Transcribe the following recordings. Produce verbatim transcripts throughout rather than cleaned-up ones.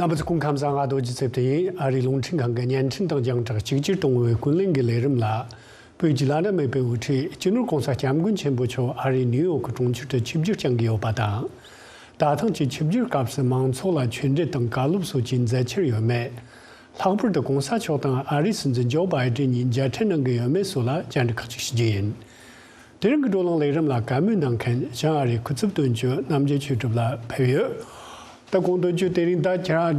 རྣམ་པ་ཚོ་སྐུ་ཁམས་བཟང་། ང་རྡོ་རྗེ་ཚེ་བརྟན་ཡིན། ཨ་རིའི་རླུང་འཕྲིན་ཁང་གི་བརྙན་འཕྲིན་དང་རྒྱང་བསྒྲགས་གཅིག་གྱུར་གཏོང་བའི་ཀུན་གླེང་གི་ལས་རིམ་ལ། བོད་ཀྱི་བླ་ན་མེད་པའི་དབུ་ཁྲིད་སྤྱི་ནོར་༸གོང་ས་༸སྐྱབས་མགོན་ཆེན་པོ་མཆོག་ཨ་རིའི་ནིའུ་ཡོག་གི་གྲོང་ཁྱེར་དུ་ཆིབས་བསྒྱུར་བསྐྱངས་ཀྱི་ཡོད་པ་དང་། ད་ཐེངས་ཀྱི་ཆིབས་བསྒྱུར་སྐབས་སུ་མང་ཚོགས་ལ་ཆོས་འབྲེལ་དང་བཀའ་སློབ་སོགས་ཀྱི་མཛད་འཆར་ཡོད་མེད། ལྷག་པར་དུ་༸གོང་ས་མཆོག་དང་ཨ་རིའི་སྲིད་འཛིན་ཇོ་བྷའི་ཏིན་གཉིས་མཇལ་འཕྲད་གནང་གི་ཡོད་མེད་སོགས་ལ་བཅར་འདྲི་ཁག་ཅིག་ཞུ་རྒྱུ་ཡིན། དེ་རིང་གི་བགྲོ་གླེང་ལས་རིམ་ལ་བཀའ་མོལ་གནང་མཁན་བྱང་ཨ་རིའི་སྐུ་ཚབ་དོན་གཅོད་རྣམ་རྒྱལ་ཆོས་གྲུབ་ལགས་ཕེབས་ཡོད། ད་ཁོང་དོན་གཅོད་དེ་རིང་ད་ཁྱེད་རང་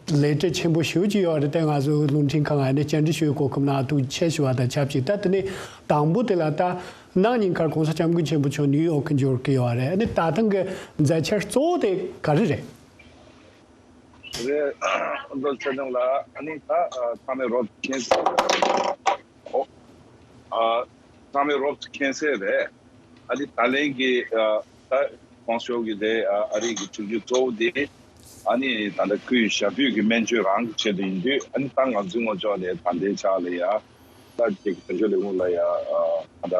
ལས་བྲེལ་ཆེན་པོ་ཞེ་པོ་ཅིག་ཡོད་རེད་དེ། ང་ཚོ་རླུང་འཕྲིན་ཁང་ཨ་ནི་བཅར་འདྲི་ཞུ་བའི་གོ་སྐབས་གནང་ཐུགས་རྗེ་ཆེ་ཞུ་བ་དང་ཆབས་ཅིག་ད་དེ་ནས་དང་པོ་དེ་ལ་ད་གནངས་ཉིན་ཁར་༸གོང་ས་༸སྐྱབས་མགོན་ཆེན་པོ་མཆོག་ནིའུ་ཡོག་གི་འབྱོར་གི་ཡོད་རེད། ཨ་ནི་ད་ཐེངས་ཀྱི་མཛད་འཆར་གཙོ་བོ་དེ་ག་རེ་རེད། རེད། ཨ་མདོ་ཆེ་ཆུང་ལ་ཨ་ནི་ད་ཚང་མས་རོབ་ཀྱི་མཁྱེན་གསལ། ཨོ། ཨ། ཚང་མས་རོབ་ཀྱི་མཁྱེན་གསལ་རེད། ཨ་ནི་ད་ལན་གྱི་ཨ་ད་ཁོང་ཚོ་གི་དེ་ཨ་ཨ་རི་གི་ཆིབས་བསྒྱུར་གཙོ་བོ་དེ་ཨ་ནི་ད་ལྟ་སྐུའི་ཞབས་པུས་ཀྱི་སྨན་བཅོས་རང་གི་ཆེད་དུ་ཡིན་དུས། ཨ་ནི་ད་ང་ཚོའི་ངོས་ཕྱོགས་ནས་ད་ལྟའི་ཆ་ལ་ཡ་ད་ཅིག་དོན་གཅོད་ལས་ཁུངས་ལ་ཡ་ཨ་ད་ལྟ་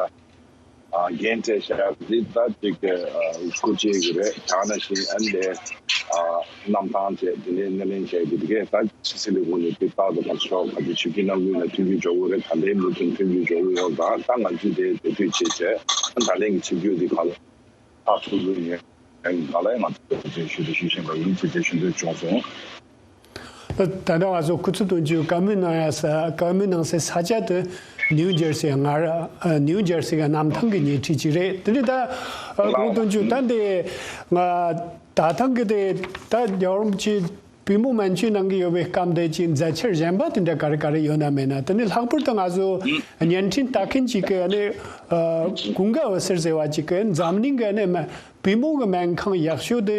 ཨ་འགན་སྤྲད་བཞག་འདི་ད་ཅིག་ཨ་སྐུ་མཆེད་ཀྱི་རེད། དེ་ནང་བཞིན་ཨ་ནི་ཨ་གནམ་ཐང་བཅས་དེ་ནས་སྣེ་ལེན་བྱས་ཀྱི་དེ་གས་ད་ཕྱི་སྲིད་ལས་ཁུངས་ནས་དེ་རྟག་ཏུ་ང་ཚོ་ཕྱོགས་ག་ཚོད་ཆིབས་བསྒྱུར་གནང་དགོས་ན་མཐུན་འགྱུར་འཇོག་དགོས་རེད། ད་ལྟའི་མུ་མཐུད་མཐུན་འགྱུར་འཇོག་གི་ཡོད་ཙང་ད་ང་ཚོས་དེ་དེ་དུས་བྱས་བྱས་ད་ལན་གྱི་ཆིབས་བསྒྱུར་འདི་གང་ལ་ཐག་ཐུག་ལུས་ཡོད་གང་ལ་ང་ཚོས་དེ་ཞུ་དེ་ཞུ་བཞིན་པ་ཡིན་ཅེས་དེ་ཞུ་འདོད་བྱུང་སོང་། ད་ད་ལྟ་ང་ཚོ་སྐུ་ཚབ་དོན་གཅོད་བཀའ་མོལ་གནང་ཡ་ས་བཀའ་མོལ་གནང་སའི་ས་ཆ་དེ་ནིའུ་ཇར་སི་ང་ར་ཨ་ནིའུ་ཇར་སི་གི་གནམ་ཐང་གི་ཉེ་འཁྲིས་ཅིག་རེད། དེ་ནས་ད་ཨ་ཁོང་དོན་གཅོད་ད་འདི་ང་ད་ཐང་གི་དེ་ད་རྒྱལ་བ་རིན་པོ་ཆེ་པུས་མོ་སྨན་བཅོས་གནང་གི་ཡོད་པའི་སྐབས་དེ་ཅིག་མཛད་འཆར་གཞན་པ་དེ་འདྲ་ག་རེ་ག་རེ་ཡོད་ན་མེད་ན། དེ་ནས་ལྷག་པར་དུ་ང་ཚོ་བརྙན་འཕྲིན་ལྟ་མཁན་ཅིག་གི་ཨ་ནི་ཨ་ཀུན་དགའ་འོད་ཟེར་ཟེར་བ་ཅིག་གི་འཛམ་གླིང་གི་ཨ་ནི་མ་པུས་མོ་གི་སྨན་ཁང་ཡག་ཤོས་དེ་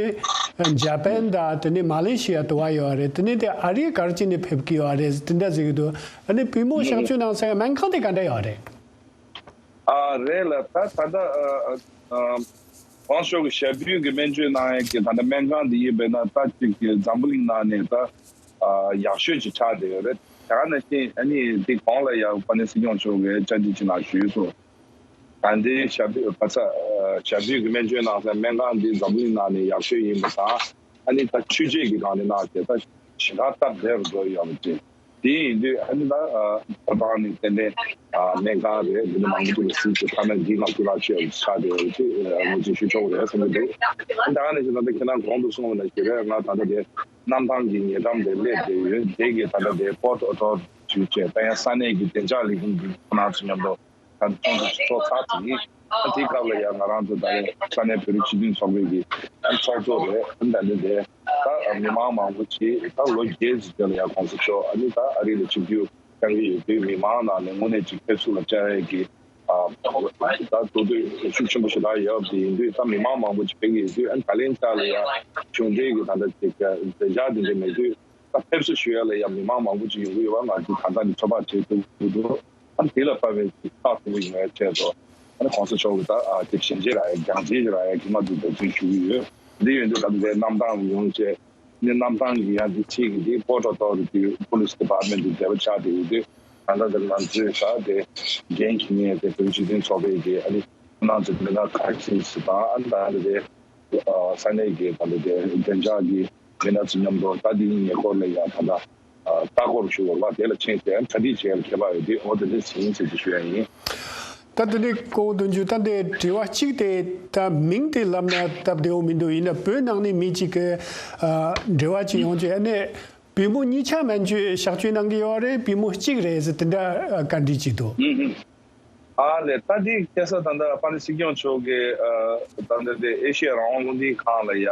འཇར་པན་དང་དེ་ནས་མ་ལེ་ཤི་ཡ་དུ་བ་ཡོད་རེད། དེ་ནས་དེ་ཨ་རིའི་ག་རེ་བྱས་ནས་ཕེབས་ཀྱི་ཡོད་རེད་དེ་འདྲ་ཟེར་གྱི་འདུག་ཨ་ནི་པུས་མོ་གཤག་བཅོས་གནང་སའི་སྨན་ཁང་དེ་ག་འདྲ་ཡོད་རེད། ཨ་རེད་ལ་ད་ད་ལྟ་ཨ་ཨ་ཁོང་ཚོ་གི་ཞབས་པུས་ཀྱི་སྨན་བཅོས་གནང་ཡས་ཀྱི་ད་ལྟ་སྨན་ཁང་འདི་ཡིན་པས་ན་ད་ཅིག་གི་འཛམ་བུ་གླིང་ནང་ནས་ད་ཨ་ཡག་ཤོས་ཅིག་ཆགས་བསྡད་ཡོད་རེད། དེ་ག་ནང་བཞིན་ཨ་ནི་འདི་གོང་ལ་ཡང་ཕ་ནི་སྲིད་སྐྱོང་མཆོག་གིས་བཅར་འདྲི་ཅིག་གནང་ཞུས་སོང་། ད་ལྟའི་ཞབས་པུས་པ་ཚ་ཞབས་པུས་ཀྱི་སྨན་བཅོས་གནང་སའི་སྨན་ཁང་འདི་འཛམ་བུ་གླིང་ནང་ནས་ཡག་ཤོས་ཡིན་པ་དང་། ཨ་ནི་ད་ཆུ་སྐྱེས་ཀྱི་སྒང་ནས་གནང་བྱས་ད་ཞེ་དྲག་སྟབས་བདེ་རུ་འགྲོ་ཡོང་གི་ཅིང་། དེ་ཡིན་དུས་ཨ་ནི་ད་ཐོབ་ཐང་ནི་ཏན་ཏན་སྨན་ཁང་རེད། འདི་ནི་མང་པོ་ཅིག་ལ་སྲིད་ཀྱི་ཐ་མ་འདི་ང་ཚོ་ལ་ཆེ་བ་ཆགས་བསྡད་ཡོད་ཅེས་ངོས་འཛིན་ཞུ་ཆོག་གི་རེད་བསམ་གྱི་འདུག་ཨ་ནི་ད་ག་ནས་ཅིག་ད་ལྟ་ཁྱེད་རང་གོང་དུ་གསུངས་པ་ནང་བཞིན་རེད། ང་ད་ལྟ་དེ་གནམ་ཐང་གི་ཉེ་འགྲམ་དེ་སླེབས་བསྡད་ཡོད། དེ་གི་ད་ལྟ་དེ་པོར་ཊི་ཨོ་ཐོ་རི་ཊི་བྱས་ད་ཡང་ས་གནས་ཀྱི་བདེ་འཇགས་ལས་ཁུངས་ཀྱི་ཁོ་ན་ཚོ་མཉམ་དུ་ད་ཚོགས་འདུ་ཚོགས་ཚར་ཚར་ཡིན། ཨ་དེའི་སྐབས་ལ་ཡང་ང་རང་ཚོ་ད་རེས་ས་གནས་བོད་རིགས་སྤྱི་མཐུན་ཚོགས་པའི་གི་ཚོགས་གཙོ་རེད། ཨ་ད་ནི་དེ་ད་མི་མང་མང་པོ་ཅིག་ད་ལོ་བརྒྱད་ཙམ་རྗེས་ལ་ཡང་གོང་ས་མཆོག་ཨ་ནི་ད་ཨ་རི་ལ་ཆིབས་བསྒྱུར་བསྐྱངས་ཀྱི་ཡོད་དུས་མི་མང་ནང་ནས་དངོས་གནས་ཅིག་ཕེབས་བསུ་ལ་བཅར་ཡས་ཀྱི་ཨ་ད་དོ་སྣང་ཤུགས་ཆེན་པོ་ཞེ་དྲག་ཡོད་པ་དེ་ཡིན་དུས་ད་མི་མང་མང་པོ་ཅིག་ཕེབས་ཀྱི་ཡོད་དུས་ཨ་ནི་ད་ལན་ཆགས་ལ་ཡང་གཞུང་འབྲེལ་གྱི་ད་ལྟ་ཅིག་བདེ་འཇགས་དེ་འདྲ་མེད་དུས། ད་ཕེབས་བསུ་ཞུ་ཡ་ལ་ཡང་མི་མང་མང་པོ་ཅིག་ཡོང་གི་ཡོད་པ་ང་ཚོས་ད་ལྟ་ནས་ཚོད་དཔག་བྱེད་ཐུབ་ཀྱི་འདུག་ཨ་དེ་ལ་དཔག་པའི་ཅིག་ཐག་ཐུག་པ་ཡོང་བའི་ཆེད་དུ་ཨ་ནི་གོང་ས་མཆོག་གི་ད་ཨ་ཅིག་ཞལ་མཇལ་རག་ཡ་རྒྱང་མཇལ་ཞིག་རག་ཡ་གི་ང་ཚོས་འབད་བརྩོན་ཞུ་གི་ཡོད། འདི་ཡོད་དུས་ད་ལྟ་དེ་གནམ་ཐང་ལ་ཡོང་བྱས་ནས་གནམ་ཐང་གི་ཡང་འདི་ཕྱི་གི་འདི་པོར་ཊི་ཨོ་ཐོ་རི་ཊི་པོ་ལི་སི་ཌི་པཱར་མེན་ཊི་འབྲེལ་བ་ཆགས་བསྡད་ཡོད་དུས་ད་ལྟ་དེ་ང་ཚོས་ད་དེ་འགན་འཁྱེར་མཁན་དེ་བོད་སྤྱི་མཐུན་ཚོགས་པའི་གི་ཨ་ནི་ཁོང་རྣམ་ཚོ་མི་སྣ་ཁག་ཅིག་དང་ཨ་ནི་ད་ལྟ་དེ། ས་གནས་ཀྱི་ད་ལྟ་དེ་བདེ་འཇགས་ཀྱི་མི་སྣ་ཚོ་མཉམ་དུ་ད་དེའི་ཉེ་འཁོར་ལ་ཡང་ད་ལྟ་ལྟ་སྐོར་ཞུ་བར་བ་དེ་ལ་ཕྱིན་ཏེ་གྲ་སྒྲིག་བྱེད་ཡ་ཁྱད་པར་ཡོད་དེ་འོ་དེ་འདྲ་ཟིན་ཟེར་གྱི་ཞུ་ཡ་ཡིན། ད་དེ་ནས་ཀོ་བོ་དོན་གཅོད་ད་འདི་དྲི་བ་གཅིག་དེ་ད་མིང་དེ་ལབ་ན་སྟབས་བདེ་བོ་མི་འདུག་ཡིན་ན་བོད་ནང་ནས་མི་གཅིག་གི་འབྲེལ་བ་ཅིག་ཡོང་རྒྱུ་ཨ་ནི་པུས་མོ་གཉིས་ཆ་སྨན་བཅོས་གཤག་བཅོས་གནང་གི་ཡོད་རེད། པུས་མོ་གཅིག་རེད་ཟེར་དེ་འདྲ་བཀའ་འདྲི་གཅིག་འདུག་ཨ་ལས་ད་འདི་ཁ་སང་ད་ལྟ་ཕ་ནི་སྲིད་སྐྱོང་མཆོག་གིས་ཨ་ད་ལྟ་དེ་ཨེ་ཤེ་ཡ་རང་དབང་རླུང་འཕྲིན་ཁང་ལ་ཡ་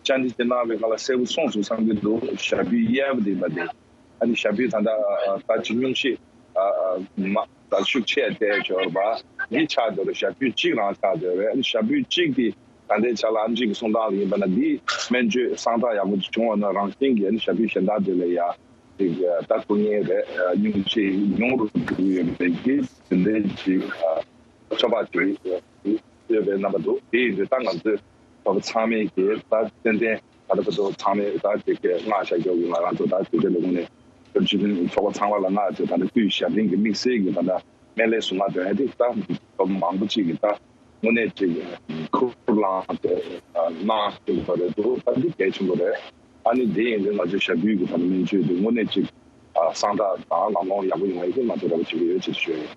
བཅར་འདྲི་ཅིག་གནང་བའི་སྐབས་ལ་གསལ་པོ་གསུངས་སོང་བསམ་གྱི་འདུག་ཞབས་པུས་གཡས་པ་དེ་ལ་དེ་ཨ་ནི་ཞབས་པུས་ད་ལྟ་ཨ་ད་ཅིག་སྙུང་གཞི་ཨ་ཨ་མ་ད་ཤུགས་ཆེ་བསྡད་ཡོད་པ་འདི་ཆགས་བསྡད་རེད། ཞབས་པུས་གཅིག་རང་ཆགས་བསྡད་རེད། ཨ་ནི་ཞབས་པུས་གཅིག་དེ་ད་ལྟའི་ཆ་ལ་ཨེམ་ཆི་གི་གསུང་སྟངས་ལ་ཡིན་པ་ན་འདི་སྨན་བཅོས་གསང་རྟགས་ཡག་པོ་ཅིག་བྱུང་བ་ན་རང་བཞིན་གྱིས་ཨ་ནི་ཞབས་པུས་གཞན་དག་དེ་ལ་ཡ། ཅིག་ལྟ་ཐུབ་ངེས་རེད། སྙུང་གཞི་ཉུང་རུ་འགྲོ་གི་ཡོད་པའི་གི་དེ་འདྲའི་ཅིག་ཚོད་དཔག་བྱེད་ཡོད་པའི་རྣམ་པ་འདུག་དེ་ཡིན་དུས་ད་ང་ཚོས་ཚོགས་པ་ཚང་མས་ཀྱི་ད་ཏན་ཏན་ད་ལྟ་བར་དུ་ཚང་མས་ད་ཅིག་གི་སྔགས་ཤར་རྒྱག་གི་ང་རང་ཚོ་ད་དེ་འདྲའི་ལས་ཁུངས་ནས་བོད་སྤྱི་མཐུན་ཚོགས་པ་ཚང་མ་ལ་སྔགས་ཅིག་ད་ལྟ་དཀྱུས་ཞབས་བརྟན་གྱི་དམིགས་བསལ་གྱི་ད་ལྟ་སྨན་བླའི་གཟུངས་སྔགས་འདོན་ཡ་དེ་ད་ཚོགས་པ་མང་པོ་ཅིག་གི་ད་དངོས་གནས་ཅིག་ཁུར་བླངས་ཏེ་གནང་ཐུབ་པ་རེད་འདུག་ད་འདི་གལ་ཆེན་པོ་རེད། ཨ་ནི་དེ་ཡིན་དུས་ང་ཚོའི་ཞབས་བརྟན་གྱི་ད་ལྟ་སྨན་བཅོས་དེ་དངོས་གནས་ཅིག་ཨ་གསང་རྟགས་དང་ལམ་ལྷོང་ཡག་པོ་ཡོང་ཡག་གི་ང་ཚོ་རེ་བ་བྱེད་ཀྱི་ཡོད་ཅེས་ཞུ་ཡ་ཡིན།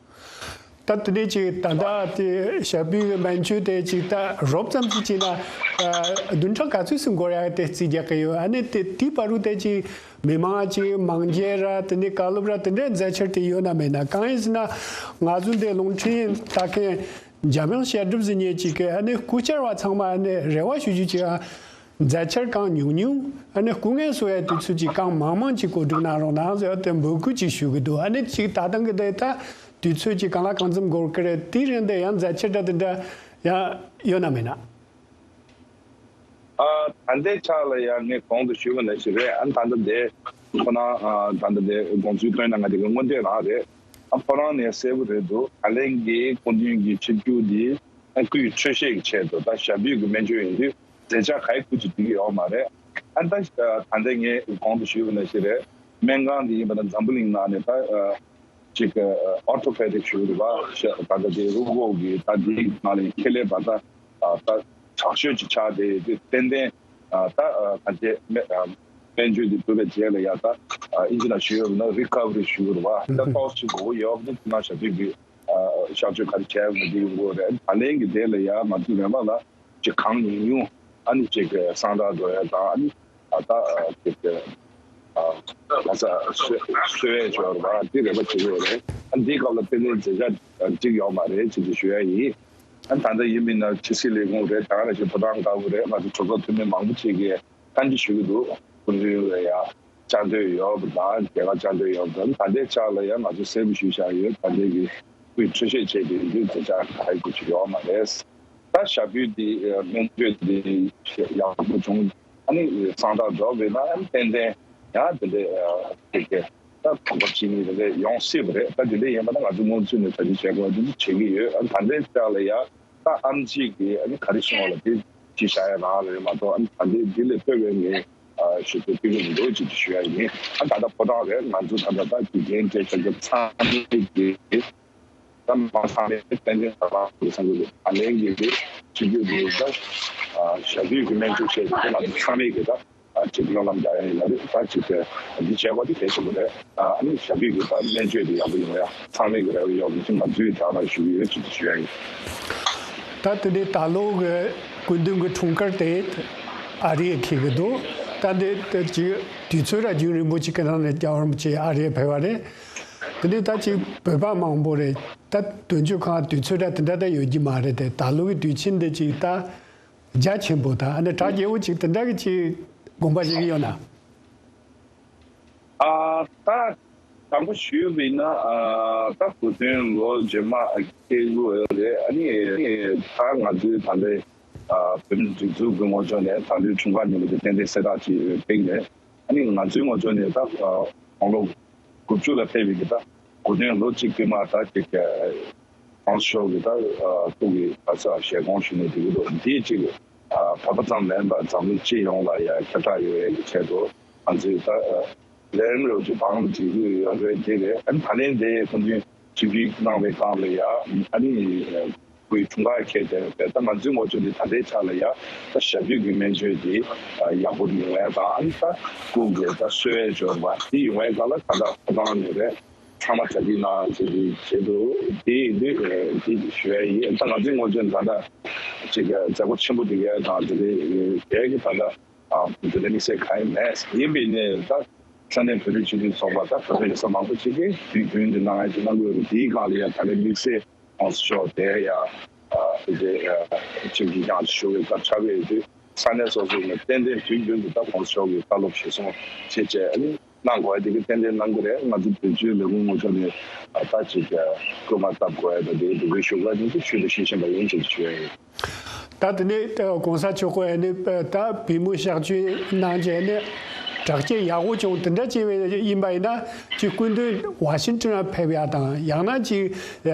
ད་དེ་ནས་ཅིག་ད་ལྟ་དེ་ཞབས་བརྟན་གྱི་སྨན་བཅོས་དེ་ཅིག་ད་རོབ་ཙམ་ཅིག་བྱས་ན་ཨ་བདུན་ཕྲག་ག་ཚོད་ཙམ་འགོར་ཡག་དེ་རྩིས་རྒྱག་གི་ཡོད། ཨ་ནི་དེ་དེའི་བར་དུ་དེ་ཅིག་མི་མང་ཅིག་མང་འགྱེད་ར་དེ་ནས་བཀའ་སློབ་ར་དེ་འདྲའི་མཛད་འཆར་དེ་ཡོད་ན་མེད་ན། གང་ཡིན་ཟེར་ན་ང་ཚོ་འདི་རླུང་འཕྲིན་ལྟ་མཁན་འཇམ་དབྱངས་བཤད་སྒྲུབ་ཟེར་མཁན་ཅིག་གིས་ཨ་ནི་སྐུ་བཅར་བ་ཚང་མ་ཨ་ནི་རེ་བ་ཞུ་རྒྱུ་ཅིག་ཨ། མཛད་འཆར་གང་ཉུང་ཉུང་ཨ་ནི་སྐུ་ངལ་གསོ་ཡ་དུས་ཚོད་ཅིག་གང་མང་མང་ཅིག་གོ་སྒྲིག་གནང་རོགས་གནང་ཟེར་བ་དེ་འབོད་སྐུལ་ཅིག་ཞུ་གི་འདུག། ཨ་ནི་ཅིག་ད་ཐེངས་ཀྱི་དེ་ད་དུས་ཚོད་ཅིག་གང་ལ་གང་འཚམ་འགོར་གི་རེད། དེའི་རིང་དེ་ཡང་མཛད་འཆར་འདྲ་དེ་འདྲ་ཡང་ཡོད་ན་མེད་ན། ཨ་ད་ལྟའི་ཆ་ལ་ཡང་ངས་གོང་དུ་ཞུས་པ་ནང་བཞིན་རེད། ཨ་ད་ལྟ་དེ་ཁོ་ན་ཨ་ད་ལྟ་དེ་དགོངས་ཚུལ་བཏོན་ན་ང་དེ་གི་སྔོན་འདྲེན་རང་རེད། ཨ་ཁོ་རང་ནས་གསལ་པོ་རེད་འདུག། ད་ལན་གྱི་སྐུ་མདུན་གྱི་ཆིབས་བསྒྱུར་འདི་ཨ་སྐུའི་འཕྲོད་བཞེས་ཀྱི་ཆེད་དུ་ད་ཞབས་བརྟན་གྱི་སྨན་བཅོས་ཡིན་དུས་མཛད་འཆར་ག་ཡི་སྐུ་ཅིག་འགྲིག་གི་ཡོད་མ་རེད། ཨ་ད་ད་ལྟ་ངས་གོང་དུ་ཞུས་པ་ནང་བཞིན་རེད། སྨན་ཁང་འདི་ཡིན་པ་ན་འཛམ་བུ་གླིང་ནང་ནས་ད་ཅིག་ཨོར་ཐོ་པེ་ཌིག་ཞུ་རེད་པ། ད་ལྟ་དེ་རུས་ཁོག་གི་ད་འདིའི་ནང་ནས་ཁེ་ལས་པ་ད་ད་དྲག་ཤོས་ཅིག་ཆགས་བསྡད་ཡོད་དུས་ཏན་ཏན་ད་ག་ཚད་སྨན་བཅོས་འདི་ཐུབ་པའི་རྗེས་ལ་ཡ་ད་ཨིན་ཇི་ནང་ཞུ་ཡོད་ན་རི་ཁ་བ་རི་ཞུ་རེད་པ། ད་ཏོག་ཅིག་དགོས་ཀྱི་ཡོད་པ་དེ་ཁྱེད་རང་ཞབས་བརྟན་གྱི་གཤག་བཅོས་ག་རེ་བྱས་ཡོད་མེད་དེ་ཡོང་གི་རེད། ད་ལན་གྱི་དེ་ལ་ཡ་ང་ཚོ་རེ་བ་ལ་ཅིག་གང་ཉུང་ཉུང་ཨ་ནི་ཅིག་གི་གསང་རྟགས་འགྲོ་ཡ་དང་ཨ་ནི་ད་ལྟ་ཅིག་གི་ལྷ་ས་གསོ་བའི་སྦྱོར་བ་དེ་རེ་བ་བྱེད་ཀྱི་ཡོད་རེད། ཨ་འདིའི་སྐབས་ལ་དཔེ་མཚོན་མཛད་འཆར་འགྲིག་ཡོད་མ་རེད་ཅེས་ཞུ་ཡ་ཡིན། ཨ་ད་ལྟ་ཡིན་མིན་ན་ཕྱི་སྲིད་ལས་ཁུངས་རེད། ད་ག་ནང་བཞིན་ཕོ་བྲང་དཀར་པོ་རེད། ང་ཚོ་གྲོས་ཚོགས་འཐུས་མི་མང་པོ་ཅིག་གིས་བཀའ་འདྲི་ཞུ་གི་འདུག། སྐུ་མདུན་ལ་ཡ་བཅར་འདོད་ཡོད་པ་དང་རྒྱལ་ཁ་བཅར་འདོད་ཡོད་པ་དང་ད་ལྟའི་ཆ་ལ་ཡང་ང་ཚོས་གསལ་པོ་ཞུས་བཞག་ཡོད། ད་ལྟའི་གི་སྐུའི་འཕྲོད་བཞེས་བྱས་ཏེ་འདི་མཛད་འཆར་ག་རེ་དགོས་ཀྱི་ཡོད་མ་རེད། ད་ཞབས་བརྟན་འདི་སྨན་བཅོས་འདི་ཡག་པོ་བྱུང་ཨ་ནི་གསང་རྟགས་འགྲོ་བས་ན་ཨ་ནི་ཏན་ཏན་ཡང་དེ་འདྲའི་ད་གོམ་པ་གཅིག་གཉིས་དེ་འདྲ་ཡོང་སྲིད་པ་རེད། ད་དེ་འདྲ་ཡིན་པ་ན་ང་ཚོ་སྔོན་ཚུད་ནས་ད་ཅི་བྱེད་དགོས་དེ་འདྲ་བྱེད་ཀྱི་ཡོད། ཨ་ནི་ད་ལྟའི་ཆ་ལ་ཡ། ད་ཨམ་ཆི་གིས་ཨ་ནི་ག་རེ་གསུངས་པ་ལ་དེ་ཅི་བྱ་ཡ་རང་རེད་མ་གཏོགས་ཨ་ནི་ད་ལྟའི་འདི་ལས་ལྷོད་པའི་ངས་ཞུ་ཚོད་ཕུལ་གྱི་མི་འདུག་ཅེས་ཞུ་ཡ་ཡིན། ཨ་ད་ལྟ་ཕོ་བྲང་རེད། ང་ཚོ་ད་ལྟ་ད་དགེ་རྒན་བཅས་བྱ་རྒྱུ་ཚང་མས་ཀྱི་ད་མ་ཚང་མས་ཏན་ཏན་ད་རང་གི་སང་གི་ད་ལན་གྱི་འདི་ཅི་རྒྱུ་འདི་ད་ཞབས་བརྟན་གྱི་སྨན་བཅོས་བྱས་ཏེ་ང་ཚོ་ཚང་མས་ཀྱི་ད། ཅིག་སྨོན་ལམ་རྒྱག་ཡ་ཡིན་ན་རེད། ད་ཅིག་གི་འདི་བྱས་པ་དེ་གལ་ཆེན་པོ་རེད། ཨ་ནི་ཞབས་བརྟན་གྱི་ད་སྨན་བཅོས་དེ་ཡག་པོ་ཡོང་ཡ་ཚང་མས་ཀྱི་རེ་བ་ཡོད་པ་ཅིག་ང་ཚོས་དྲག་ལ་ཞུ་གི་ཡོད་ཅེས་ཞུ་ཡ་ཡིན། ད་དེ་ནས་ད་ལོ་གི་སྐུ་མདུན་གྱི་འཁྲུངས་སྐར་དེ་ཨ་རིར་འཁེལ་གྱི་འདུག། ད་འདི་ད་ཅིག་དུས་ཚོད་ར་རྒྱུན་རིང་པོ་ཅིག་གི་ནང་ནས་རྒྱལ་བ་རིན་པོ་ཆེ་ཨ་རིར་ཕེབས་པ་རེད། དེ་ནས་ད་ཅིག་བོད་པ་མང་པོ་རེད། ད་དོན་གཅོད་ཁང་དུས་ཚོད་ར་དེ་འདྲ་ད་ཡོད་ཀྱི་མ་རེད་དེ། ད་ལོ་གི་དུས་ཆེན་འདི་ཅིག་ད། རྒྱ་ཆེན་པོ་དང་ཨ་ནི་གྲགས་རྒྱས་པོ་ཅིག་དེ་འདྲ་གི་ཅིག་དགོངས་པ་བཞེས་ཀྱི་ཡོད་ན། ཨ་ད་དང་པོ་ཞུས་པ་ཡིན་ན་ཨ་ད་གོ་སྟོན་ལོ་རྗེས་མ་ཁེལ་དགོས་ཡོད་རེད། ཨ་ནི་ད་ང་ཚོའི་ད་ལྟའི་ཨ་བོད་མི་སྒྲིག་འཛུགས་ཀྱི་ངོས་ཕྱོགས་ནས་ད་ལོའི་འཁྲུངས་སྐར་ཉིན་མོ་དེ་ཏན་ཏན་གསལ་བསྒྲགས་ཅིག་སྤེལ་ནས། ཨ་ནི་ང་ཚོའི་ངོས་ཕྱོགས་ནས་ད་དགུང་ལོ་དགུ་བཅུ་ལ་ཕེབས་པའི་གི་ད་གོ་སྟོན་ལོ་གཅིག་དུས་མ་ད་ཅིག་ཁོང་ཚོ་ཤོག་གི་ད་ཐུག་གི་ད་ས་ཞལ་གོང་ཞུ་ནས་དེ་གི་ལོ་འདིའི་ཅིག་བོད་པ་ཙམ་མིན་པར་འཛམ་གླིང་སྤྱི་ཡོངས་ལ་ཡང་ཁྱབ་བསྒྲགས་ཡོད་ཡས་ཀྱི་ཆེད་དུ་ང་ཚོས་ད་ལས་རིམ་རོགས་ཀྱི་བང་བྱེད་ཀྱི་ཡོད་རེད། དེ་རེད། ཨ་ནི་ད་ལན་དེ་ཁོང་ཚོས་ཆིབས་བསྒྱུར་གནང་བའི་སྒང་ལ་ཡང་ཨ་ནི། སྐུའི་འཁྲུངས་སྐར་འཁེལ་ཏེ་རེད། ད་ང་ཚོའི་ངོ་ཕྱོགས་འདི་ད་ལྟའི་ཆ་ལ་ཡ་ད་ཞབས་བརྟན་གྱི་སྨན་བཅོས་འདི་ཡག་པོ་ཡོང་ཡ་དང་ཨ་ནི་ད་སྐུ་གི་ད་གསོ་བའི་སྦྱོར་བ་འདི་ཡོང་ཡ་སྒང་ལ་ད་ལྟ་ཕོ་བྲང་ནས་རེད། ཚང་མ་གྲ་སྒྲིག་གནང་བྱེད་དུ་དེ་ཡིན་དུས་འདི་ཞུ་ཡ་ཡིན། ད་ང་ཚོའི་ངོ་ཕྱོགས་ད་ལྟ་ཅིག་མཛད་སྒོ་ཆེན་པོ་འདི་གའི་དང་དེ་རེད་གལ་གྱི་ད་ལྟ། ཨ་དེ་འདྲ་དམིགས་བསལ་གང་ཡང་མེད། ཡིན་པའི་ནས་ད་ས་གནས་བོད་རིགས་སྤྱི་མཐུན་ཚོགས་པ་ད་བོད་པའི་ས་མང་པོ་ཅིག་གིས་དུས་རྒྱུན་དུ་གནང་ཡ་ཅིག་གནང་དགོས་རེད། དེའི་སྒང་ལ་ཡ་ད་ལན་དམིགས་བསལ་ཁོང་ཚོ་ཕྱོགས་དེ་ཡ་ཨ་དེ་འདྲའི་ཨ་ཆིབས་ཀྱི་ཀྱང་ཞུ་བའི་སྐབས་ཆགས་པའི་དུས་ས་གནས་སོ་སོ་ནས་ཏན་ཏན་དུས་རྒྱུན་དུ་ད་ཁོང་ཚོ་ཕྱོགས་ཀྱི་བཀའ་སློབ་གཞིར་བཟུང་བྱེད་བྱས་ཨ་ནི་གནང་དགོས་ཡ་དེ་གི་ཏན་ཏན་གནང་གི་རེད། ང་ཚོ་བོད་བརྒྱུད་ལས་ཁུངས་ངོ་ཕྱོགས་ནས་ཨ་ད་ཅིག་སྐུལ་མ་བཏབ་དགོས་ཡ་ད་དེ་འདུ་འགོད་ཞུ་ག་ནས་དེ་ཞུ་དུ་ཤེས་བཞིན་པ་ཡིན་ཅེས་ཞུ་ཡ་ཡིན། ད་དེ་ནས་ད་གོང་ས་མཆོག་གིས་ནི་ད་པུས་མོ་གཤག་བཅོས་གནང་རྗེས་ནི་དྲག་སྐྱེད་ཡག་པོ་བྱུང་། དེ་འདྲ་བྱས་པ་ཡིན་པ་ཡིན་ན་ཅིག་སྐུ་མདུན་ཝ་ཤིང་ཊོན་ལ་ཕེབས་ཡག་དང་ཡང་ན་ཅིག་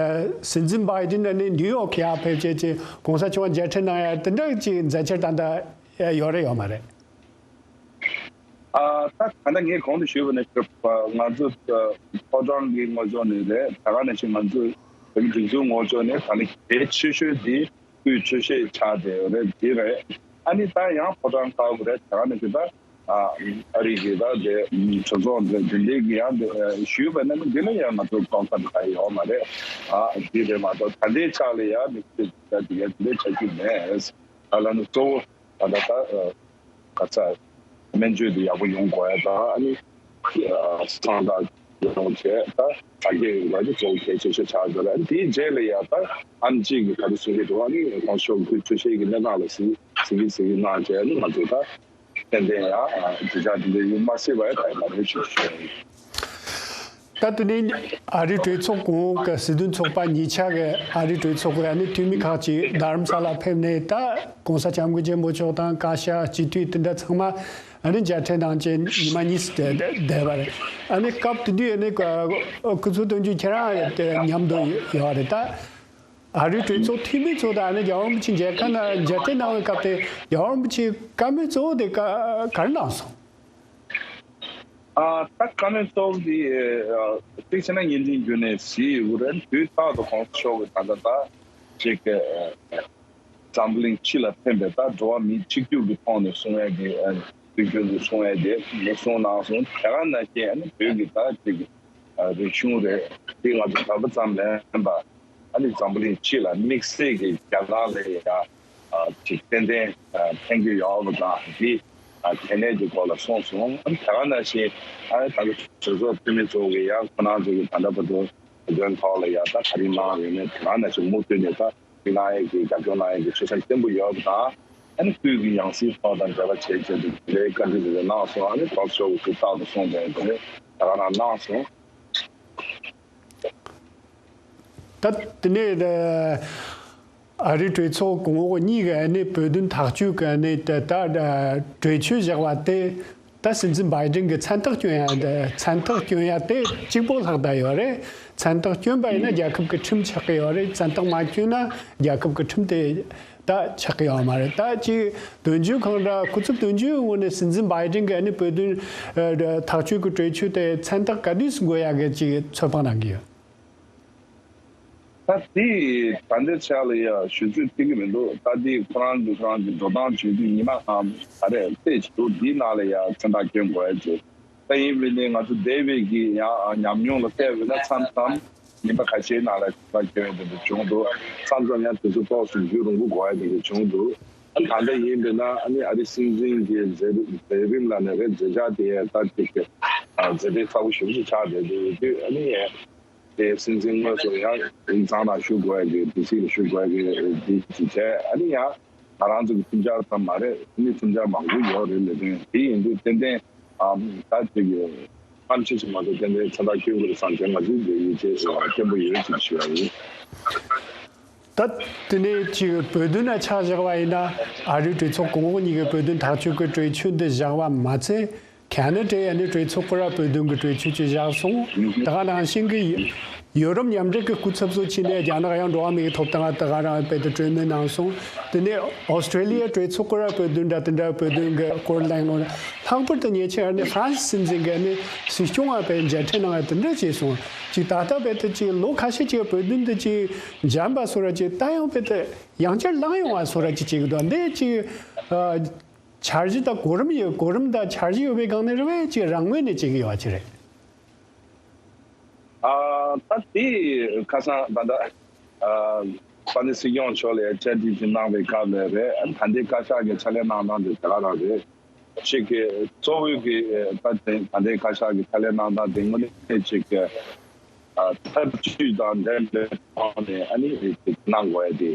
སྲིད་འཛིན་བྷའི་ཌེན་ནི་ནིའུ་ཡོག་གི་ཡར་ཕེབས་བྱས་ཅིག་གོང་ས་མཆོག་མཇལ་འཕྲད་གནང་ཡག་དེ་འདྲ་ཅིག་མཛད་འཆར་ད་ལྟ་ཡོད་རེད་ཡོད་མ་རེད། ཨ་ད་ད་ལྟ་ངས་གོང་དུ་ཞུས་པ་ནང་བཞིན་ང་ཚོ་ཕོ་བྲང་གི་ངོས་ཕྱོགས་ནས་རེད། ད་ག་ནང་བཞིན་ང་ཚོ་བོད་མི་སྒྲིག་འཛུགས་ངོས་ཕྱོགས་ནས་ད་ནི་གལ་ཆེ་ཤོས་དེ་སྐུའི་འཕྲོད་བཞེས་ཆགས་བསྡད་ཡོད་རེད། དེ་རེད། ཨ་ནི་ད་ཡང་ཕོ་བྲང་དཀར་པོ་རེད། ད་ག་ནང་བཞིན་ད་ ཨ་ཨ་རི་གི་ད་དེ་གྲོས་ཚོགས་འདི་འདི་འདྲའི་གི་ཡང་དེ་ཞུས་པ་ན་འདི་ལ་ཡང་ང་ཚོ་གང་ལྟར་ག་ཡོད་མ་རེད། ཨ་འདི་རེད་མ་གཏོགས་ད་ལྟའི་ཆ་ལ་ཡང་མི་ཚེ་ད་དེ་ག་དེ་འདྲའི་ཆགས་ཀྱི་མེད། ཨ་ལ་ནི་གཙོ་བོ་ད་ལྟ་ད་ག་ཚ་སྨན་བཅོས་དེ་ཡག་པོ་ཡོང་དགོས་ཡ་ད་ཨ་ནི་སངས་དང་ཡོང་བྱས་ད་དྲག་སྐྱེད་ཡོང་དགོས་ཡ་དེ་གཙོ་བོ་གལ་ཆེ་ཤོས་ཆགས་འདུག་ལ་དེའི་རྗེས་ལ་ཡ་ད་ཨ་ནི་གཅིག་གི་ག་རེ་གསུང་གི་འདུག་ཨ་ནི་གོང་ཞོགས་ཁུལ་ཆུ་ཤེལ་གྱི་གནས་སྟངས་ལ་གཟིགས་གཟིགས་གཟིགས་གནང་བྱས་ཨ་ནི་ང་ཚོ་ད། ཏན་ཏན་ཡང་ཨ་ཅི་ཆ་དེ་འདྲ་ཡིན་མ་སྲིད་པ་ཡང་ད་ཡང་མ་རེད་ཞུ་ཞུ་ཡ་ཡིན། ད་དེ་ནས་ཨ་རིའི་གྲོས་ཚོགས་གོང་འོག་གི་སྲིད་དོན་ཚོགས་པ་གཉིས་ཆ་གི་ཨ་རིའི་གྲོས་ཚོགས་ཀྱི་ཨ་ནི་འཐུས་མི་ཁག་ཅིག་རྡ་རམ་ས་ལ་ཕེབས་ནས་ད་༸གོང་ས་༸སྐྱབས་མགོན་ཆེན་པོ་མཆོག་དང་བཀའ་ཤག་སྤྱི་འཐུས་དེ་འདྲ་ཚང་མ་ཨ་ནི་མཇལ་འཕྲད་གནང་བྱས་ཉི་མ་གཉིས་སུ་བསྡད་བསྡད་པ་རེད། ཨ་ནི་སྐབས་དེ་དུས་ཨ་ནི་ཁོ་ཚོ་དོན་གཅོད་ཁྱེད་རང་མཉམ་དུ་ཡོད་རེད་ད། ཨ་རིའི་གྲོས་ཚོགས་འཐུས་མི་ཚོ་དང་ཨ་ནི་རྒྱལ་བ་རིན་པོ་ཆེ་མཇལ་ཁ་ན་མཇལ་འཕྲད་གནང་བའི་སྐབས་དེ་རྒྱལ་བ་རིན་པོ་ཆེའི་བཀའ་མོལ་གཙོ་བོ་དེ་ག་ག་རེ་གནང་སོང་། ཨ་ད་བཀའ་མོལ་གཙོ་བོ་དེ་ཨ་གཅིག་བྱས་ན་བརྙན་འཕྲིན་བརྒྱུད་ནས་གཟིགས་ཡོད་རེད། དུས་རྟག་ཏུ་༸གོང་ས་མཆོག་གིས་ད་ལྟ་ད་ཅིག་ཨ་འཛམ་བུ་གླིང་སྤྱི་ལ་ཕན་པའི་ད་འགྲོ་བ་མི་གཅིག་གྱུར་གྱི་ཐོག་ནས་གསུང་ཡས་དེ་ཨ་དུས་རྒྱུན་དུ་གསུང་ཡས་དེ་ནས་གསུང་གནང་སོང་། དེ་ག་ནང་བཞིན་ཨ་ནི་བོད་ཀྱི་ད་ཅིག་ཨ་རིག་གཞུང་རེད། དེ་ང་ཚོ་བོད་པ་ཙམ་མིན་པ་ཨ་ནི་འཛམ་བུ་གླིང་སྤྱི་ལ་དམིགས་བསལ་གྱི་རྒྱ་ནག་ལ་ཡ་ཨ་ཅིག་ཏན་ཏན་ཨ་ཕན་གྱི་ཡོད་པ་དང་དེ་ཨ་གལ་གནད་ཀྱི་སྐོར་ལ་གསུངས་སོང་། ཨ་ནི་དེ་ག་ནང་བཞིན་ཨ་ནི་ད་ལྟ་གྲོས་ཚོགས་འཐུས་མི་ཚོ་གི་ཡང་ཁོ་རང་ཚོ་གི་ད་ལྟ་བར་དུ་དོན་ཐོག་ལ་ཡ་ད་ག་རེ་གནང་ཡོད་མེད་དེ་ག་ནང་བཞིན་མུ་མཐུད་ནས་ད་གནང་ཡས་ཀྱི་རྒྱབ་སྐྱོར་གནང་ཡས་ཀྱི་ཆོད་སེམས་བརྟན་པོ་ཡོད་པ་དང་། ཨ་ནི་སྐུའི་གི་ཡང་སྲིད་ཐོག་དང་འབྲེལ་བ་བྱས་བྱས་ཏེ་དེ་འདྲའི་བཀའ་འདྲི་དེ་འདྲ་གནང་སོང་། ཨ་ནི་ཐོག་ཤོག་གི་རྟག་ཏུ་གསུངས་པའི་དེ་ནི་ད་ག་རང་གནང་སོང་། ད་དེ་ནས་ཨ་རིའི་གྲོས་ཚོགས་གོང་འོག་གཉིས་ཀྱི་ཨ་ནི་བོད་དོན་ཐག་གཅོད་ཀྱི་ཨ་ནི་ད་ད་གྲོས་ཆོད་བཞག་པ་དེ། ད་སྲིད་འཛིན་བྷའི་ཌེན་གྱི་མཚན་རྟགས་སྐྱོན་ཡ་དེ་མཚན་རྟགས་སྐྱོན་ཡ་དེ་གཅིག་པོ་ལྷག་བསྡད་ཡོད་རེད། མཚན་རྟགས་སྐྱོན་པ་ཡིན་ན་རྒྱལ་ཁབ་ཀྱི་ཁྲིམས་ཆགས་ཀྱི་ཡོད་རེད། མཚན་རྟགས་མ་སྐྱོན་ན་རྒྱལ་ཁབ་ཀྱི་ཁྲིམས་དེ་ད་ཆགས་ཀྱི་ཡོད་མ་རེད། ད་ཅིག་དོན་གཅོད་ཁང་འདྲ་ཁོ་ཚོ་དོན་གཅོད་ངོས་ནས་སྲིད་འཛིན་བྷའི་ཌེན་གྱི་ཨ་ནི་བོད་དོན་ཐག་གཅོད་ཀྱི་གྲོས་ཆོད་དེ་མཚན་རྟགས་ག་དུས་སུ་འགོད་ཡ་གི་ཅིག་ཚོད་དཔག་གནང་གི་ཡོད། ད་དེ་ད་ལྟའི་ཆ་ལ་ཡ་ཞུ་ཚོད་ཐིག་གི་མི་འདུག་ད་དེ་ཁོ་རང་གི་ཁོ་རང་གི་འགྲོ་སྟངས་བྱེད་དུས་ཉི་མ་གང་ག་རེ་རྩེད་བྱེད་འདུག་དེའི་ནང་ལ་ཡ་མཚན་རྟགས་སྐྱོན་དགོས་ཡ་བྱེད། ད་ཡིན་པས་ནི་ང་ཚོ་འདས་པའི་གི་ཡང་ཉམས་མྱོང་ལ་བལྟས་པས་ན་མཚམས་མཚམས་ཉིན་པ་ཁ་ཤས་ནང་ལ་མཚན་རྟགས་སྐྱོན་ཡ་དེ་འདྲ་བྱུང་འདུག་མཚམས་མཚམས་ཡང་དུས་ཚོད་ཏོག་ཙམ་རྒྱུན་རིང་པོ་དགོས་ཡ་དེ་འདྲ་བྱུང་འདུག་ཨ་ད་ལྟ་ཡིན་པས་ན་ཨ་ནི་ཨ་རི་སྲིད་འཛིན་གྱི་མཛད་མཛད་རིམ་ལ་ནི་རེད་མཛད་འཆར་དེ་ཡ་ད་ཅིག་གི་མཛད་པའི་ཚ་བོ་ཞེ་པོ་ཞིག་ཆགས་བསྡད་འདུག་དུས་ཨ་ནི། དེ་སྲིད་འཛིན་དངོས་སུ་ཡང་ཡིག་ཚང་ནང་ཞུགས་དགོས་ཀྱི་དུས་ཚིགས་ལ་ཞུགས་དགོས་ཀྱི་དེ་ཅི་བྱས་ཨ་ནི་ཡང་ང་རང་ཚོ་གི་མཚམས་སྦྱོར་ཙམ་མ་རེད། ཨ་ནི་མཚམས་སྦྱོར་མང་པོ་ཡོད་རེད། ལས་དོན་དེ་ཡིན་དུས་ཏན་ཏན་ཨམ་ད་ཅིག་ཕམ་ཆེ་ཞིག་མ་གཏོགས་ཏན་ཏན་མཚན་རྟགས་སྐྱོན་དགོས་རེད་བསམ་བྱས་ང་ཚོའི་འདི་ཡིད་ཆེས་བརྟན་པོ་ཡོད་ཅེས་ཞུ་ཡ་ཡིན། ད་དེ་ནས་ཅིག་བོད་དོན་ལ་ཆ་བཞག་པ་ཡིན་ན་ཨ་རིའི་གྲོས་ཚོགས་གོང་འོག་གཉིས་ཀྱི་བོད་དོན་ཐག་གཅོད་ཀྱི་གྲོས་ཆོད་འདི་བཞག་པ་མ་ཚད། ཁ་ན་ཌའི་ཨ་ནི་གྲོས་ཚོགས་ཀྱིས་ར་བོད་དོན་གྱི་གྲོས་ཆོད་ཅིག་བཞག་སོང་། ད་ག་ནང་བཞིན་གྱི་ཡུ་རོབ་མཉམ་འབྲེལ་གྱི་སྐུ་ཚབ་ཚོ་ཕྱིན་ནས་རྒྱ་ནག་ཡང་འགྲོ་བ་མིའི་ཐོབ་ཐང་ད་ག་རང་དཔེ་དེ་གྲོས་མོལ་གནང་སོང་། དེ་ནས་ཨོ་སི་ཀྲེ་ལི་ཡ་གྲོས་ཚོགས་ཀྱིས་ར་བོད་དོན་འདྲ་དེ་འདྲ་བོད་དོན་གྱི་སྐོར་གླེང་ནོ། ལྷག་པར་དུ་ཉེ་ཆར་ཨ་ནི་ཧྥ་རན་སི་སྲིད་འཛིན་གྱིས་ཨ་ནི་སྲིད་སྐྱོང་བ་དཔེ་མཇལ་འཕྲད་གནང་བ་དེ་འདྲ་བྱས་སོང་། ཅིག་ད་ལྟ་དཔེ་དེ་ཅིག་ལོ་ཁ་ཤས་ཅིག་བོད་དོན་དེ་ཅིག་འཇམ་པ་བཟོ་ར་ཅིག་ད་ཡང་དཔེ་དེ་ཡང་བསྐྱར་ལངས་ཡོང་བ་བཟོ་ར་ཅིག་བྱེད་ཀྱི་འདུག་འདི་ཅིག་ཨ། འཆར་གཞི་དང་གོ་རིམ་ཡོད་གོ་རིམ་དང་འཆར་གཞི་ཡོད་པའི་སྒང་ནས་རེད་པས་ཅིག་རང་ངོས་ནས་བྱེད་ཀྱི་ཡོད་པ་ཅིག་རེད། ཨ་ད་དེ་ཁ་སང་ད་ལྟ་ཨ་དཔལ་ལྡན་སྲིད་སྐྱོང་མཆོག་ལ་བཅར་འདྲི་ཅིག་གནང་བའི་སྐབས་ལ་རེད། ཨ་ད་ལྟའི་བཀའ་ཤག་གི་ཕྱག་ལས་གནང་སྟངས་དེ་དེ་ག་རང་རེད། ཅིག་གི་གཙོ་བོའི་གི་ཨ་ད་ད་ལྟའི་བཀའ་ཤག་གི་ཕྱག་ལས་གནང་སྟངས་དེ་དངོས་གནས་ཅིག་གི་ཨ་འཐབ་ཇུས་དང་འབྲེལ་བའི་ཐོག་ནས་ཨ་ནི་གནང་དགོས་ཡ་དེ་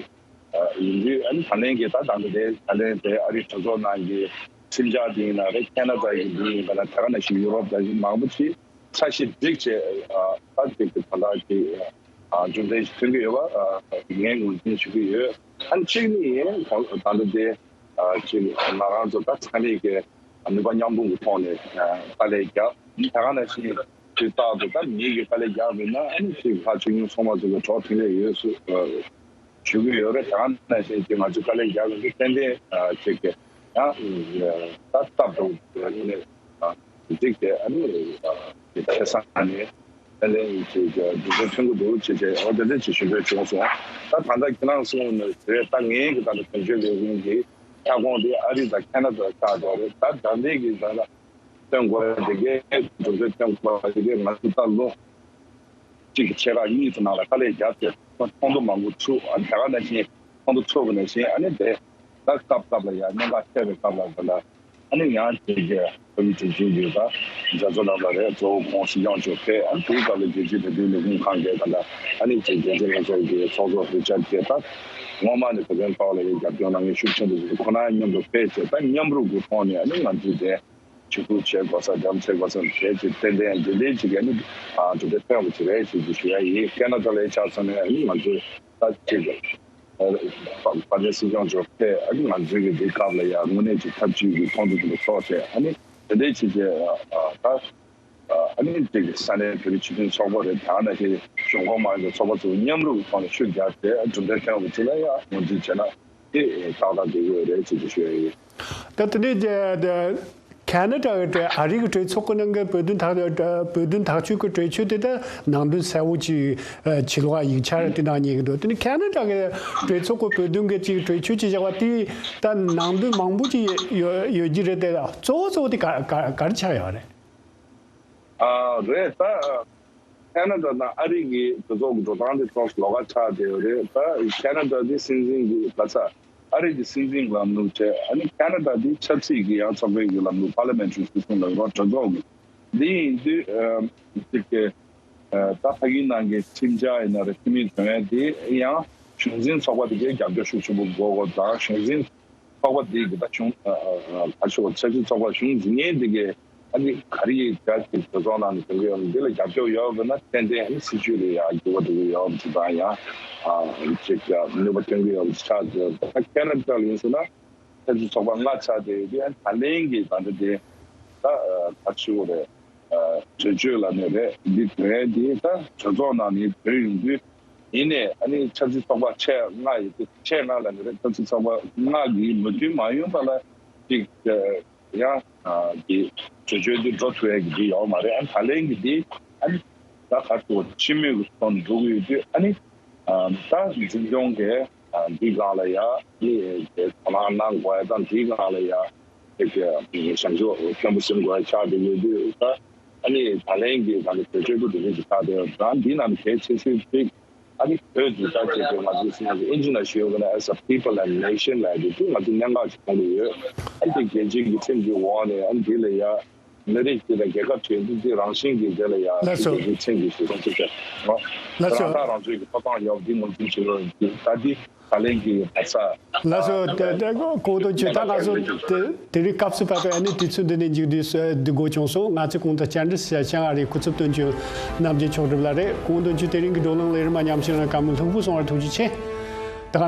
ཡིན་དུས་ཨ་ནི་ད་ལན་གྱི་ད་ད་ལྟ་དེ་ད་ལན་དེ་ཨ་རིའི་གྲོས་ཚོགས་ནང་གི་མཚམས་སྦྱོར་དེ་ཡིན་ན་རེད། ཁ་ན་ཌ་ཡི་འདི་ཡིན་པ་ན་དེ་ག་ནང་བཞིན་ཡུ་རོབ་ད་མང་པོ་ཅིག་འཆར་གཞི་སྒྲིག་བྱས་ད་ཅིག་གི་ད་ལྟ་ཅིག་རྒྱུ་མཚན་ཞིག་ཐོན་གྱི་ཡོད་པ་ངས་ངོས་འཛིན་ཞུ་གི་ཡོད། ཨ་ནི་གཅིག་ནི་ད་ལྟ་དེ་ཅིག་ང་རང་ཚོ་ད་ཚང་མས་ཀྱི་ནུས་པ་མཉམ་སྤུངས་ཀྱི་ཐོག་ནས་དཀའ་ལས་བརྒྱབ། ད་ག་ནང་བཞིན་དུས་རྟག་ཏུ་ད་མི་གིས་དཀའ་ལས་བརྒྱབ་པས་ན་ཨ་ནི་ཅིག་ལྷག་ཆོས་ཉུང་སོང་བ་ཚོ་གི་གྲོགས་ཕྲིན་ལས་ཡོད་ཞུ་གི་ཡོད་རེད། ད་ག་ནང་བཞིན་ཅིག་ང་ཚོས་དཀའ་ལས་བརྒྱབ་པ་འདི་ཏན་ཏན་ཅིག་གི་ཡང་ད་སྟབས་བདེ་བོ་ནས་འགྲིག་སྟེ་ཨ་ནི་ཅིག་ཁེ་བཟང་ནས་ཏན་ཏན་ཅིག་རྒྱུ་མཚན་ཐོན་གྱི་འདུག་ཅེས་བྱས་འོ་དེ་འདྲ་ཅིག་ཞུ་འདོད་བྱུང་སོང་། ད་ད་ལྟ་ཁྱེད་རང་གསུངས་ནས་རེད། ད་ངའི་གི་ད་ལྟ་དོན་གཅོད་ལས་ཁུངས་ཀྱི་ ཁྱབ་ཁོངས་དེ་ཨ་རི་དང་ཁེ་ན་ཌ་ཆགས་འགྲོ་རེད། ད་ད་ལྟའི་གི་ད་ལྟ་སྟོན་དགོས་དེ་གའི་གྲུབ་འབྲས་སྟོན་དགོས་དེ་གའི་ང་ཚོ་ད་ལོ་གཅིག་གི་ཕྱེད་ཀ་གཉིས་ཙམ་ནང་ལ་དཀའ་ལས་བརྒྱབ་སྟེ་ཚོགས་འདུ་མང་པོ་ཚུགས། ཨ་ནི་ད་ག་ནང་བཞིན་ཚོགས་འདུ་ཚུགས་པ་ནང་བཞིན་ཨ་ནི་དེ་ད་སྐབས་སྐབས་ལ་ཡང་གནད་འགག་ཆེ་བའི་སྐབས་ལ་ད་ལ་ཨ་ནི་ཡང་དེ་གའི་བོད་མི་སྒྲིག་འཛུགས་ཀྱི་ད་མཛད་གཙོ་རྣམ་པ་རེད། གཙོ་བོ་ཁོང་སྲིད་སྐྱོང་མཆོག་ཕེབས། ཨ་ནི་དེའི་སྐབས་ལ་རྒྱལ་སྤྱིའི་བོད་དོན་ལས་ཁུངས་ཁང་གི་ད་ལ་ཨ་ནི་རྒྱལ་སྤྱིའི་ལྷན་ཚོགས་ཀྱི་ཚོགས་གཙོ་རི་ཅར་གྱིས་ད་སྔོན་མ་ནས་བོད་དོན་ཐོག་ལ་ཡང་རྒྱབ་སྐྱོར་གནང་མཁན་ཤུགས་ཆེན་པོ་ཞིག་ཁོ་ན་མཉམ་དུ་ཕེབས་བྱས་ད་མཉམ་རུབ་ཀྱི་ཐོག་ནས་ཨ་ནི་ང་ཚོས་དེ། ཆིབས་བསྒྱུར་བྱེད་དགོས་ས་འགྲམ་ཚེ་དགོས་ས་གལ་ཆེ་ཏན་ཏན་འདི་འདྲའི་ཅིག་ཨ་ནི་གྲུབ་འབྲས་ཐོན་པ་ཅིག་རེད་ཅེས་ཀྱི་ཞུ་ཡ་ཡིན། ཁེ་ན་ཌ་ལ་ཆ་མཚོན་ན་ཨ་ནི་ང་ཚོས་ད་ཅིག་བར་བར་བརྒལ་སྲིད་སྐྱོང་མཆོག་ཕེབས། ཨ་ནི་ང་ཚོའི་གི་འདི་སྐབས་ལ་ཡང་དངོས་གནས་ཅིག་ཐབས་ཇུས་ཀྱི་ཚོགས་འདུ་ཅིག་ཚོགས་བྱས། ཨ་ནི་དེ་འདྲའི་ཅིག་གི་ད་ཨ་ནི་ཅིག་ས་གནས་བོད་རིགས་སྤྱི་མཐུན་ཚོགས་པ་རེད། ད་ནང་བཞིན་གཞུང་འབྲེལ་མ་ཡིན་པའི་ཚོགས་པ་ཚོ་མཉམ་རུབ་ཐོག་ནས་ཤུགས་རྒྱག་སྟེ་གྲུབ་འབྲས་ཐོན་པ་ཅིག་ལ་ཡང་ངོས་འཛིན་བྱས་ན་དེ་ཏག་ཏག་འགྲིག་གི་ཡོད་རེད་ཅེས་ཀྱི་ཞུ་ཡ་ཡིན། ད་དེ་ནས་ཁེ་ན་ཌ་གི་གྲོས་ཨ་རི་གི་གྲོས་ཚོགས་ཀྱི་ནང་གི་བོད་དོན་ཐག་བོད་དོན་ཐག་གཅོད་ཀྱི་གྲོས་ཆོད་དེ་ད་ནང་དོན་གསལ་བོ་ཅིག་ཕྱི་ལོགས་ཡིག་ཆ་རེ་དེ་ནང་རྙེད་ཀྱི་འདུག་དེ་ནས་ཁེ་ན་ཌ་གི་གྲོས་ཚོགས་ཀྱི་བོད་དོན་གྱི་ཅིག་གྲོས་ཆོད་ཅིག་བཞག་པ་དེ་ད་ནང་དོན་མང་པོ་ཅིག་ཡོད་ཡོད་ཀྱི་རེད། དེ་གཙོ་བོ་གཙོ་བོ་དེ་ག་ག་ག་རེ་ཆགས་ཡོད་རེད། ཨ་རེད། ད་ཁེ་ན་ཌ་དང་ཨ་རི་གི་གྲོས་ཚོགས་ཀྱི་འགྲོ་སྟངས་དེ་ཏོག་ཙམ་ལོགས་ཀ་ཆགས་བསྡད་ཡོད་རེད། ད་ཁེ་ན་ཌ་དེ་སྲིད་འཛིན་གྱི་ག་ས་ཨ་རི་གི་སྲིད་འཛིན་ལམ་ལུགས་བྱས། ཨ་ནི་ཁེ་ན་ཌ་དེ་ཆབ་སྲིད་ཀྱི་ཡང་ཚོགས་པའི་གི་ལམ་ལུགས་parliamentary system ལ་རོགས་གྲོས་ཚོགས་ཀྱི་འདི་ཡིན་དུས་ཅིག་གི་ད་ཕ་གིའི་ནང་གི་ཁྲིམས་འཆར་ཡིན་ན་རེད། ཁྲིམས་ཡིག་དོན་དེ་ཡང་གཞུང་འཛིན་ཚོགས་པ་དེ་གའི་རྒྱབ་སྐྱོར་ཤུགས་ཆེན་པོ་དགོས་དགོས་དང་གཞུང་འཛིན་ཚོགས་པ་འདི་གི་ད་གཞུང་ཨ་ཨ་ཨ་ཁ་ཤོ་ཆབ་སྲིད་ཚོགས་པ་གཞུང་འཛིན་མཁན་འདི་གས་ཨ་ནི་ག་རེ་ཡིན་ག་ཅིག་གྲོས་ཚོགས་ནང་ནས་འདོན་གི་ཡོད་འདི་ལ་རྒྱབ་སྐྱོར་ཡོད་དགོས་ན་ཏན་ཏན་ཨ་ནི་སྲིད་ཇུས་ལ་ཡང་འགྱུར་བ་འགྲོ་གི་ཡོད་ཅིག་དང་ཡང་ཨ་ཅིག་ནུས་པ་ཐོན་གི་ཡོད་ཅིག་ཆགས་ཀྱི་ཡོད། ད་ཁེ་ན་ཌ་ལ་ཡིན་ཟེར་ན་ཆབ་སྲིད་ཚོགས་པ་ལྔ་ཆགས་བསྡད་ཡོད་དུས་ཨ་ནི་ད་ལན་གྱི་ད་ལྟ་དེ་ད་ཨ་ག་ཅིག་རེད། གྲོས་ཆོད་ལ་ནི་རེད། འདི་དོན་འདི་ད་གྲོས་ཚོགས་ནང་ནས་བོད་ཡོང་དུས་ཡིན་ནས་ཨ་ནི་ཆབ་སྲིད་ཚོགས་པ་ཆེ་ལྔ་ཡོད་དུས་ཆེ་ལྔ་ལ་ནི་རེད། ཆབ་སྲིད་ཚོགས་པ་ལྔ་གིས་མོས་མཐུན་མ་ཡོང་པ་ལ་ཅིག་ཡང་གི་གྲོས་ཆོད་འདི་འགྲོ་ཐུབ་ཡ་གི་འདི་ཡོད་མ་རེད། ཨ་ནི་ད་ལན་གྱི་འདི་ཨ་ནི་ད་ག་ཚོད་ཕྱི་མོས་ཀྱི་ཐོག་ནས་འགྲོ་གི་ཡོད་དུས་ཨ་ནི་ད་འཛིན་སྐྱོང་གི་འདི་སྒང་ལ་ཡ་ནི་དེ་དོ་སྣང་གནང་དགོས་ཡ་དང་འདི་སྒང་ལ་ཡ། དེ་གའི་བྱང་ཆུབ་སྐྱོན་པོ་སེམས་འགུལ་ཆགས་བསྡད་ཡོད་དུས་ད་ཨ་ནི་ད་ལན་གྱི་ད་ནི་གྲོས་ཆོད་དུ་འདི་འདྲ་ཞིག་ཆགས་བསྡད་ཡོད། ད་འདི་ནང་གལ་ཆེ་ཤོས་གཅིག་ཨ་ནི་བོད་ཀྱི་ད་ཅིག་གི་ང་ཚོའི་སེམས་ཀྱི་ཨིན་ཇི་ནང་ཞུ་ཡོད་ཀྱི་ན་as a people and nation ལབ་དེ་དུས་ང་ཚོ་གནད་འགག་ཅིག་མཐོང་གི་ཡོད། ཨ་ནི་དེ་རྒྱལ་སྤྱིའི་གི་ཁྲིམས་ཀྱི་འོག་ནས་ཨ་ནི་འདི་ལ་ཡ་མི་རིགས་དེ་དང་རྒྱལ་ཁབ་ཆེན་པོ་དེ་རང་བཞིན་གྱི་དེ་ལ་ཡ་ལགས་སོ། རྒྱལ་སྤྱིའི་ཁྲིམས་ཀྱི་གཞི་བཟུང་ཅིག་བྱས། ལགས་སོ། རང་ཐག་རང་གཅོད་ཀྱི་ཐོབ་ཐང་ཡོད་པ་འདི་ངོས་འཛིན་བྱེད་ཀྱི་ཡོད་ཀྱི་ད་འདི། ད་ལན་གྱི་ཕ་ས། ལགས་སོ། དེ་དེ་ཀོང་སྟོན་ཆོས་ད་ང་ཚོ་དེ་དེ་རིང་སྐབས་སུ་བབས་པའི་ཨ་ནི་དུས་ཚོད་འདི་ནས་མཇུག་བསྡུ་བསྡུ་དགོས་བྱུང་སོང་། ང་ཚོའི་གོང་དུ་བཅར་འདྲི་ཞུ་མཁན་ཨ་རིའི་སྐུ་ཚབ་དོན་གཅོད་རྣམ་རྒྱལ་མཆོག་གྲུབ་ལགས་རེད། ཀོང་སྟོན་ཆོས་དེ་རིང་གི་བགྲོ་གླེང་ལས་རིམ་མ་ཉམས་ཞིག་ལ་བཀའ་མོལ་ལྷུག་པོ་གསུང་བར་ཐུགས་རྗེ་ཆེ། ད་ག